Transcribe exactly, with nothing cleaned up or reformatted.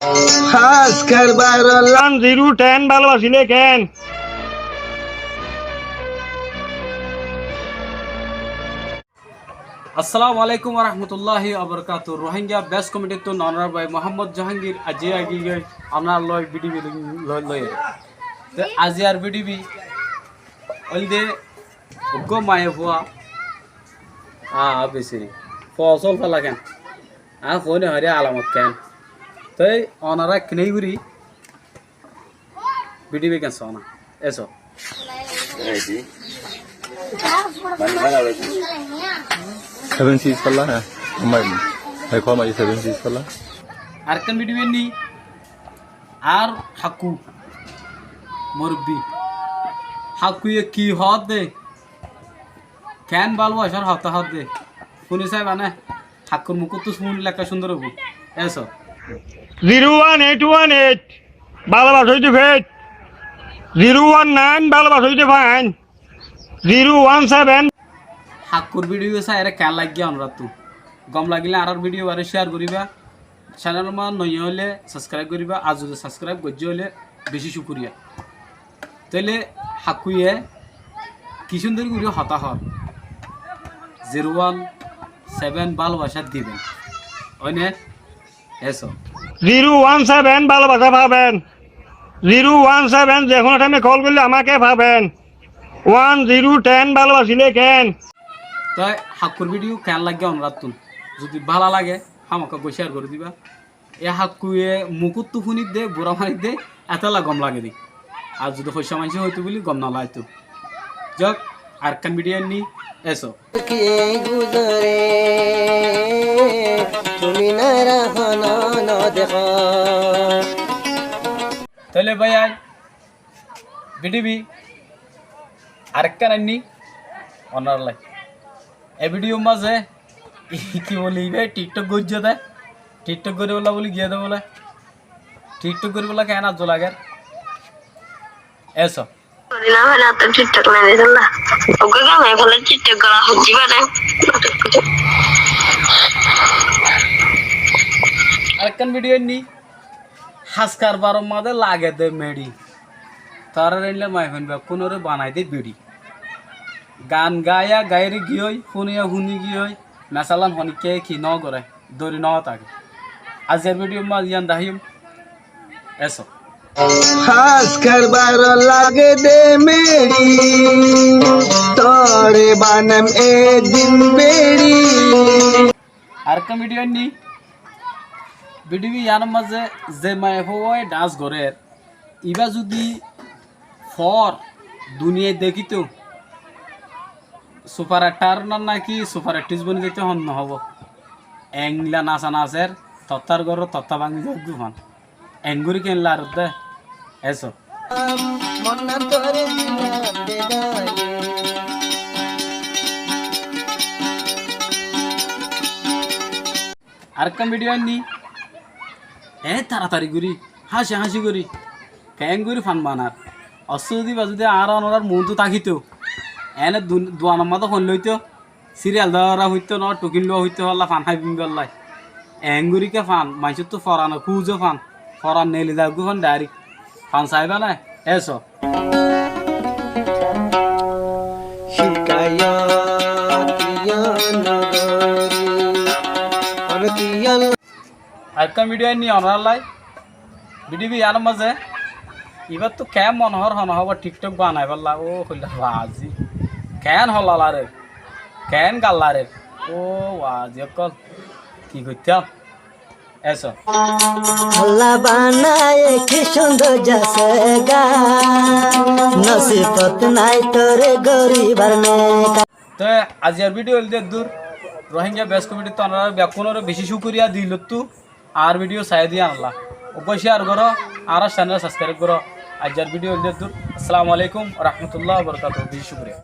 Háskar baro lan ziru ten bálobasilé ken? Assalamu alaikum warahmatulláhi wabarakátuhu. Rohingya best comedy ttu onorar bái Muhammad Jahangir aijja agi giyói onorar loi B D B loi, loi, loi. Te aijjar B D B óilde uggwá maiyafua, a, a, bisiri. Fosol fala ken? A, fone hoire alamot ken? Te onora kinai guri B D B ken sona. Eso. Seven Cs fala, há? Ammá, há, kó ammá, seven Cs fala. Arekkán B D B ni, ar hakku, murubbi. Hakkuye ki hoódde? Ken bálobacar hotá hoódde? Funi saiba né? Hakkur mukóttu fúnile ekká cúndor óibo. Eso. Zero one eight one eight, bálobaca óilde feic. Zero one nine, bálobaca óilde fain. Zero one seven. Hakkur video saiyóre ken laiggé onoráttu? Gom lagilé añárar video bare share goríba. Channel ot noya óile subscribe goríba. Ar zodi subscribe goijjó óile beci cúkuriya. Tóile hakkuye ki cúndor gorí hotá hoór, zero one seven bálobaca diben. Óine? Eso. Zero one seven bálobaca faben. Zero one seven, ze kúno thaime kol goille amáke faben. One zero ten bálobasilé ken? Toi hakkur video ken laiggé onoráttu? Zodi bála lage, hámaka goi share gorí diba. E hakkuye mukóttu fúnidde, bura maridde, etolla gom lagedé. Ar zodi hoicca maincé hoitó buli gom no laitó. Zok, arekkán video ni, eso. Tóile bái, añí B D B arekkán ainní onorallá. E video mazé ki boli, ibá TikTok goijjé dé, TikTok goríbolla buli giyé dé bóle. TikTok goríbolla keén azzur lager? Eso. Arekkán video ainní, háskar baror mazé lage dé meçi. Tarár ainle maiyafuain bekkúnoré banai dé beçi. Gan gaiya gairi giyói, fúniya fúni giyói, mesalan honikká ki no goré, dóri no táke. Aijjar video mazé yián dahím, eso. Háskar baró lage dé meçi, tore banaim ek din beçi. Arekkán video ainní, video yiánor mazé ze maiyafua dance gorér, ibá zodi fore duniyai dekíto, super star na naki super actress boni zaito hon no hobo. Engla nasa naser, tottar goro totta bangi zaibo fan. Engori ken laredde, eso. Arekkán video ainní, e taratari gorí, háñci háñci gorí, keéngori fan banar. Ossú zodi ibá zodi añára onorár muúntu tákito, ene du-, duanor mazé fon loito, serial dóra foitto no, tukin luwa foitto holla fan háibim bollai. Eéngori ke fan, maincóttu forano kúzo fan, foran neli zaggú fan direct. Fan saibá né? Eso. Arekkán video ainní onorallá. B D B yiánor mazé ibáttu keén mone hoór hone hoór TikTok banaibálla, ó hoilla bazi. Keén holla larer, keén gal larer, ó bazi ókkol, ki goittám? Eso. Allah banaye ki cúndor zasega, nosibot nai tore goribar neka. Te aijjar video óilde eddúr. Rohingya best comedy ttu onorár bekkúnoré beci cúkuriya dilottu. Añár video saiyó dé yiánolla. Uggwá share goró, añárar channel subscribe goró. Aijjar video óilde eddúr. Assalamu alaikum wa rahmatullahi wa barakatuhu. Beci cúkuriya.